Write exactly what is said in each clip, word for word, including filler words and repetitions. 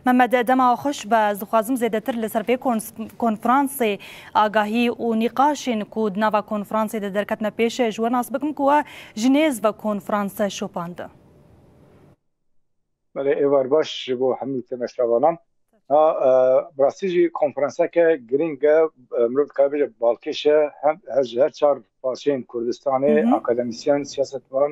Mehmet, dema xweş be. Ez dixwazim zêdetir li ser vê kons-, konferansê agahî û nîqaşên ku di nava konferansê de derketine pêş ji we nas bikim ku we ji nêz ve konferanse şopand. Belê, êvar baş ji bo hemî temaşevanan. Ha, e, bi rastî jî konferanseke girîng e, e, mirov dikare bêje balkêş e, hem her, ji her çar parçeyên Kurdistanê, Hı hı. akademisyen, siyasetvan,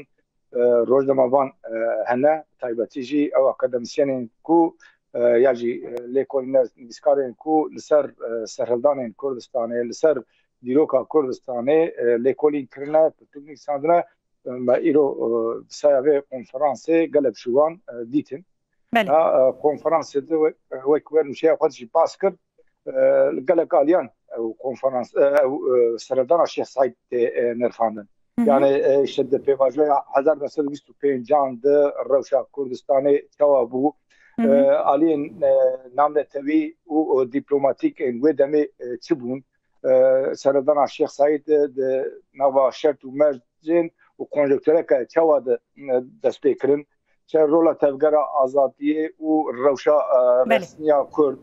e, rojnamevan, e, hene, taybetî jî ew akademisyenên ku, e, ya jî, e, lêkolîne, nivîskarên ku li ser, e, serhildanên Kurdistanê, li ser dîroka Kurdistanê, e, lêkolîn kirine, pirtûk nivîsandine, e, me îro, e, saya vê konferansê gelek ji wan, e, dîtin. Belê. Ha, e, konferansê de wek, wek we nûçeya xwe jî bas kir, e, li gelek aliyan ew konferans, e, ew, e, serhildana Şêx Seîd tê, e, nirxandin. Hı hı. Yani, e, işte di pêvajoya hezar neh sed û bîst û pêncan de rewşa Kurdistanê çawa bû? Hı hı. E, aliyên, e, navnetewî û, û dîplomatîk ên wê demê, e, çi bûn? E, serhildana Şêx Seîd, e, di nava şert û mercên û konjonktureke çawa de, e, dest pê kirin? Çi rola Tevgera Azadiyê û rewşa, e, Belê. resmiya Kurd,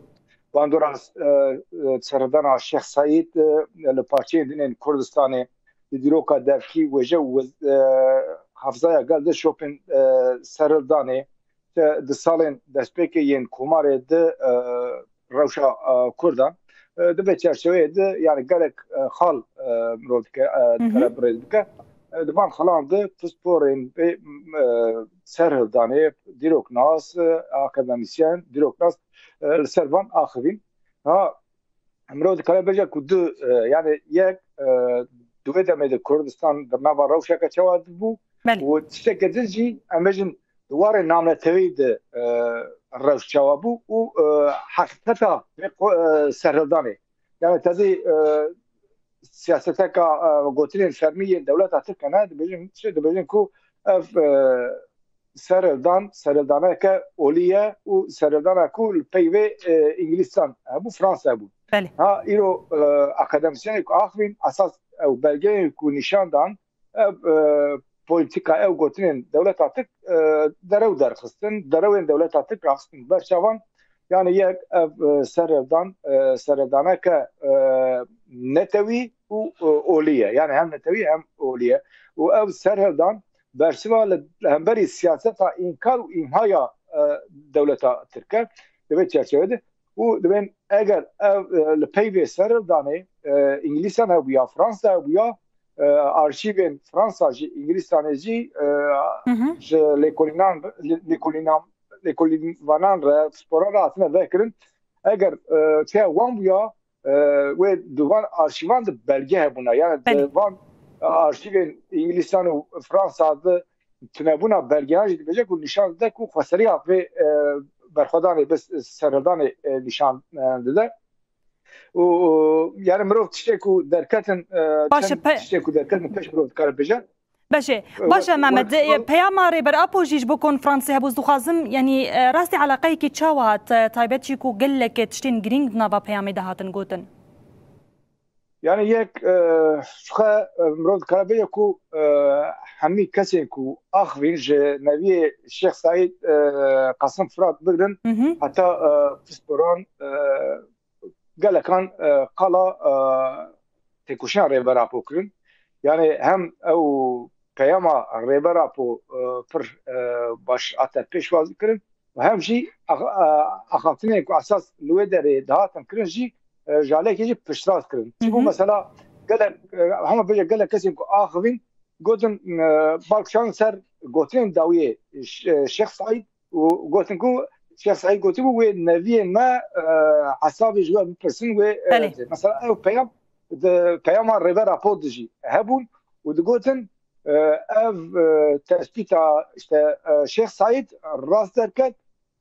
bandora, e, e, serhildana Şêx Seîd, e, li parçeyên din ên Kurdistanê, di dîroka devkî, wêje û wiz-, e, hafizaya gel de şopên, e, serhildanê, te di salên destpêkê yên Komarê de, e, rewşa, e, Kurdan. E, di vê çerçeveyê de, yani gelek, e, xal, e, mirov dike, e, Hı hı. dikare bi rê bike. E, di van xalan de pisporên vê, e, serhildanê, dîroknas, e, akademisyen, dîroknas, e, li ser van axivîn. Ha, mirov dikare bêje ku du, e, yani yek, e, di wê demê de Kurdistan di nava rewşeke çawa de bû Belê. û tişteke din jî em bêjin di warê navnetewî de, e, rewş çawa bû û, e, heqîqeta vê qo-, e, serhildanê. Yani tezî, e, siyaseteka, e, gotinên fermî yên dewleta Tirk hene, dibêjin, çi dibêjin ku ev, e, serhildan, serhildaneke olî ye û serhildana ku li pey vê, e, Îngilîstan hebû, Fransa hebû. Belê. Ha, îro, e, akademisyenê ku axivîn, esas ew belgeyên ku nîşan dan, ev, e, polîtîka, ew gotinên dewleta Tirk, e, derew derxistin, derewên dewleta Tirk raxistin ber çavan. Yani yek ev, e, serhildan, e, serhildaneke, e, netewî û, e, olî ye. Yani hem netewî hem olî ye. Û ev serhildan bersiva li hemberî siyaseta înkar û îmhaya, e, dewleta Tirk e. Di vê çerçevê de û dibên eger ev, e, li pey vê serhildanê, e, Îngilîstan hebûya, Fransa hebûya, e, arşîvên Fransa jî, Îngilîstanê jî, e, Hı hı. ji lêkolînan, lê-, lêkolînan, lêkolînvanan re, pisporan re hatine vekirin. Eger, e, çeya wan bûya, e, wê di van arşîvan de belge hebûna. Yani di Belê. van arşîvên Îngilîstan û Fransa de tunebûna belgeyan jî dibêje ku nîşan dide ku xweseriya vê, e, berxwedanê bi serhildanê, e, nîşan, e, dide. Û, û, yani mirov tiştê ku derketin, e, Baş e, çend pe- tiştê ku derketin pêş mirov dikare bêje. Baş e, E, baş e, we-, Mehmet. we-, E, we- peyama Rêber Apo jî ji bo konferansê hebû, ez dixwazim, yani, e, rastî eleqeyekî çawa hat, e, taybet jî ku gelek tiştên girîng di nava peyamê de hatin gotin? Yani yek, e, çiqe, e, mirov dikare bêje ku, e, hemî kesên ku axivîn ji neviyê Şêx Seîd, e, Qasim Firat bigrin, Hı hı. heta, e, pisporan, e, gelekan, e, qala, e, têkoşîna Rêber Apo kirin. Yani hem ew peyama Rêber Apo, e, pir, e, baş hate pêşwazî kirin û hem jî ax-, e, axaftinên ku esas li wê derê dihatin kirin jî, e, ji aliyekê jî piştrast kirin. Çi bû Hı hı. mesela gelek, e, hema bêje gelek kesên ku axivîn gotin, e, bal kişandin ser gotinên dawiyê Ş-, e, Şêx Seîd û gotin ku Şêx Seîd gotibû wê neviyên me, e, hesabê ji we bipirsin, wê, e, Belê. dê. Mesela ew peyam, di peyama Rêber Apo de jî hebûn û digotin, e, ev, e, tespîta işte, e, Şêx Seîd rast derket,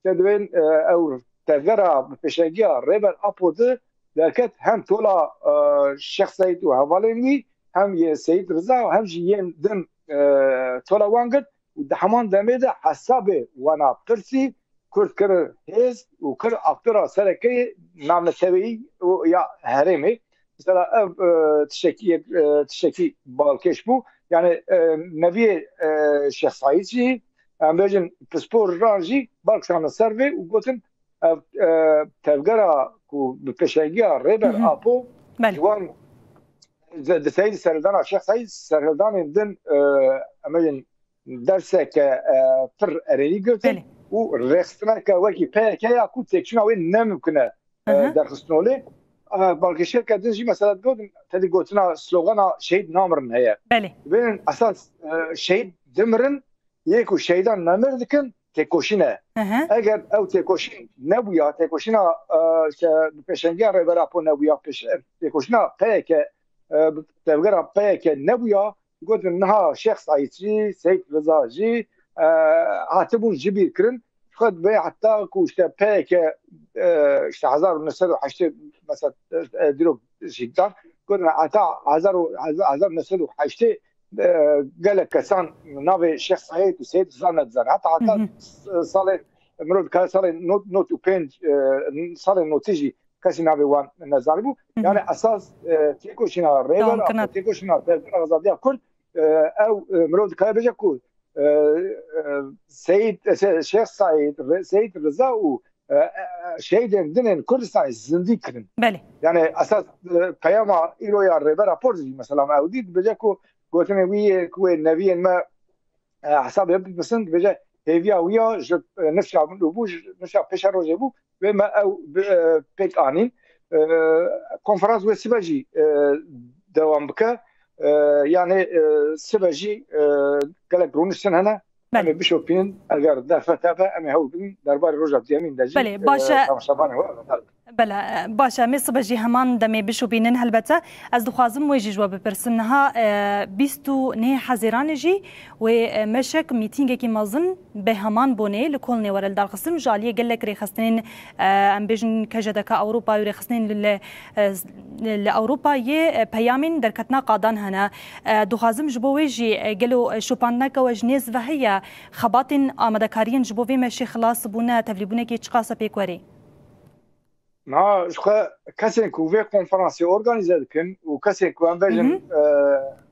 te dibên, e, ew tevgera bi pêşengiya Rêber Apo de derket hem tola, e, Şêx Seîd û hevalên wî, hem yê Seyîd Riza û hem jî yên din, e, tola wan girt û di heman demê de hesabê wana pirsî Kurd kir hêz û kir aktora sereke navneteweyî û ya herêmê. Mesela ev, e, tiştekî yek, e, tiştekî balkêş bû. Yani, e, neviyê, e, Şêx Seîd jî, em bêjin pispor ran jî bal kişandin ser vê û gotin, Ev, e, tevgera ku bi pêşengiya Rêber Apo, belê, ji wan di, di Seyîd serhildana Şêx Seyîd serhildanên din, e, em bêjin derseke, e, pir erênî girtin, belê, û rêxistineke wekî P Y K ya ku têkçûna wê ne mimkun e, e, Aha. derxistin holê. E, balkêşiyeke din jî mesela digotin, tedî gotina slogana şehîd namirin heye. Belê. Bên esas, e, şehîd dimirin, yê ku şehîdan nemir dikin, têkoşîn e. Hı hı. Eger ew têkoşîn nebûya, têkoşîna, e, işte, bi pêşengiya Rêber Apo nebûya, pêş-, têkoşîna P Y K, e, bi tevgera P Y K nebûya, gotin niha Şêx Saîd jî, Seyîd Riza jî, e, hatibûn ji bîr kirin. Xwe dibê heta ku işte P Y K, e, işte hezar û neh sed û heştê mesela, e, dîrok jî dan, gotin heta hezar û, hezar, hezar neh sed û heştê, e, gelek kesan navê Şêx Seyîd û Seyîd Riza nedizane. Heta, heta Hı hı. s-, salê, mirov dikare salê nod, nod û pênc, e, salê notî jî kesî navê wan nezanîbû. Hı hı. Yani esas, e, têkoşîna Rêber Apo, têkoşîna tevgera azadiya Kurd, e, ew, e, mirov dikare bêje ku, e, e, Seyîd, e, Şê-, Şêx Seyîd, Re-, Seyîd Riza û, e, e, şehîdên din ên Kurdistanê zindî kirin. Belê. Yani esas, e, peyama îro ya Rêber Apo jî mesela me ew dît, dibêje ku gotinên wî yê ku wê neviyên me, e, hesabê bipisin, dibêje hêviya wî ya ji, e, nifşa min bû, ji nifşa pêşerojê bû, wê me ew bi, e, pêk anîn. E, konferans wê sibe jî, e, dewam bike. E, yani, e, sibe jî, e, gelek rûniştin hene. Belê. Em ê bişopînin, eger derfet hebe, em ê hewl bidin, derbarê roja duyemîn de jî, Belê, e, baş e. temaşevanê we. Belê, baş e. Em ê sibe jî heman demê bişopînin helbete. Ez dixwazim wê jî ji we bipirsim. Niha, e, bîst û neh Hezîranê jî wê, e, meşek mîtîngekî mezin bi heman bonê li Kolnê were lidarxistin û ji aliyê gelek rêxistinên, e, em bêjin K J D K Ewropa û rêxistinên li, li, e, li Ewropayê, e, peyamên derketina qadan hene. E, dixwazim ji bo wê jî, e, gelo, e, şopandineke we ji nêz ve heye, xebatên amadekariyên ji bo vê meşê xilas bûne, tevlîbûnekê çiqas e pêk werê? Na, ji xwe kesên ku vê konferansê organîze dikin û kesên ku em bêjin, Mhm. e,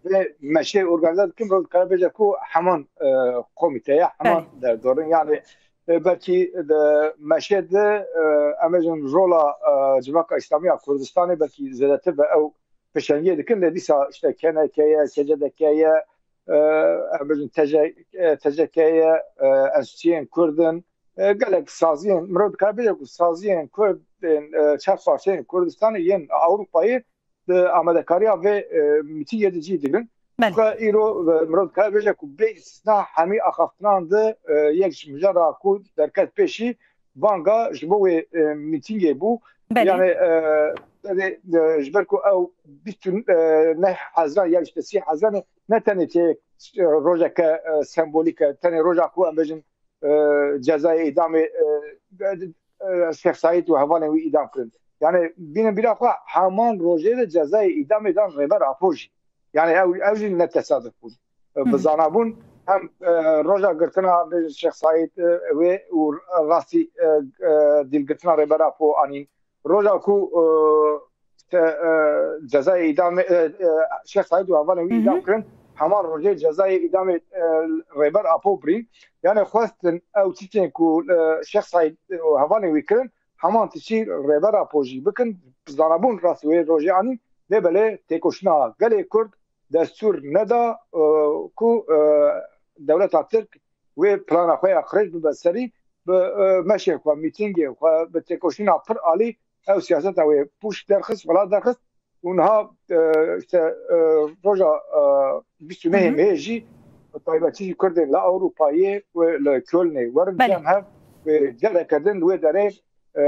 vê meşê organîze dikin, mirov dikare bêje ku heman, e, komîte ye, heman Belê. derdor in. Yani, e, belkî di meşê de, e, em bêjin rola, e, Civaka Îslamî ya Kurdistanê belkî zêdetir be ew pêşengiyê dikin, lê dîsa işte K N K ye, K C D K ye, e, em bêjin T C, e, T C K ye, e, enstituyên Kurd in, e, gelek saziyên, mirov dikare bêje ku saziyên Kurd ên, e, çar parçeyên Kurdistanê yên Ewropayê di amadekariya vê, e, mîtîngê de cî digrin. Belê. Xwe îro, e, mirov dikare bêje ku bê îstisna hemî axaftinan de, e, yek ji mijara ku derket pêşî vanga ji bo wê, e, mîtîngê bû. Belê. Yani, e, yani, e, ji ber ku ew bîst û neh Hezran ya işte sî Hezranê ne tenê tê, e, rojeke, e, sembolîk e, tenê roja ku em bêjin, e, cezayê îdamê, e, e, Şêx Saîd û hevalên wî îdam kirin. Yani bînin bîra xwe heman rojê de cezayê îdamê dan Rêber Apo jî. Yani ew, ew jî ne tesaduf bûn. E, Hı hı. bi zana bûn hem, e, roja girtina bêjin Şêx Saîd, e, wê û rastî, e, e, dîlgirtina Rêber Apo anîn. Roja ku, e, işte, e, cezayê îdamê, e, e, Şêx Saîd û hevalên wî Hı hı. îdam kirin, heman rojê cezayê îdamê, e, Rêber Apo birîn. Yani xwestin ew tiştên ku, e, Şêx Saîd û hevalên wî kirin, heman tiştî Rêber Apo jî bikin, zanabûn rastî wê rojê anîn, lê belê têkoşîna gelê Kurd destûr neda, e, ku, e, dewleta Tirk wê plana xwe ya qirêj bibe serî, bi, e, meşên xwe, mîtîngên xwe, bi têkoşîna pir alî ew siyaseta wê pûç derxist, welat derxist û niha, e, işte, e, roja, e, bîst û nehê Hı hı. mehê jî bi taybetî jî Kurdên li Ewropayê wê li Kölnê werin Belê. ciyan hev wê cereke din li wê derê, e,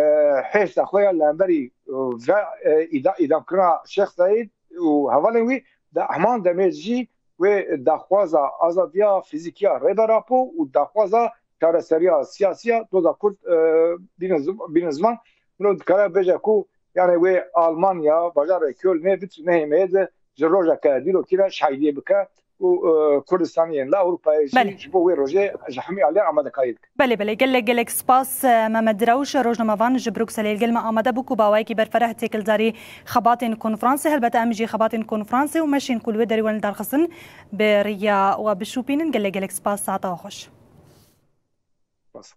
hêşta xwe ya li hemberî, e, ve, e, îda-, îdamkirina Şêx Seyîd û hevalên wî di heman demê jî wê daxwaza azadiya fîzîkî ya Rêber Apo û daxwaza çareseriya siyasî ya doza Kurd, e, bînin ziv-, bînin ziman. Mirov dikare bêje ku yani wê Almanya, bajarê Kölnê bîst û nehê mehê de ji rojeke dîrokî re şahidiyê bike û, e, Kurdistaniyên li Ewropayê jî Belê. ji bo wê rojê ji hemî aliyan amadekarî dikin. Belê, belê. Gelek, gelek spas, e, Mehmet Direwş, rojnamevan ji Brukselê li gel me amade bû ku bi awayekî berfereh têkildarî xebatên konferansê, helbet em jî xebatên konferansê û meşên ku li wê derê werin lidarxistin bi riya we bişopînin. Gelek, gelek spas, saeta we xweş. Spas.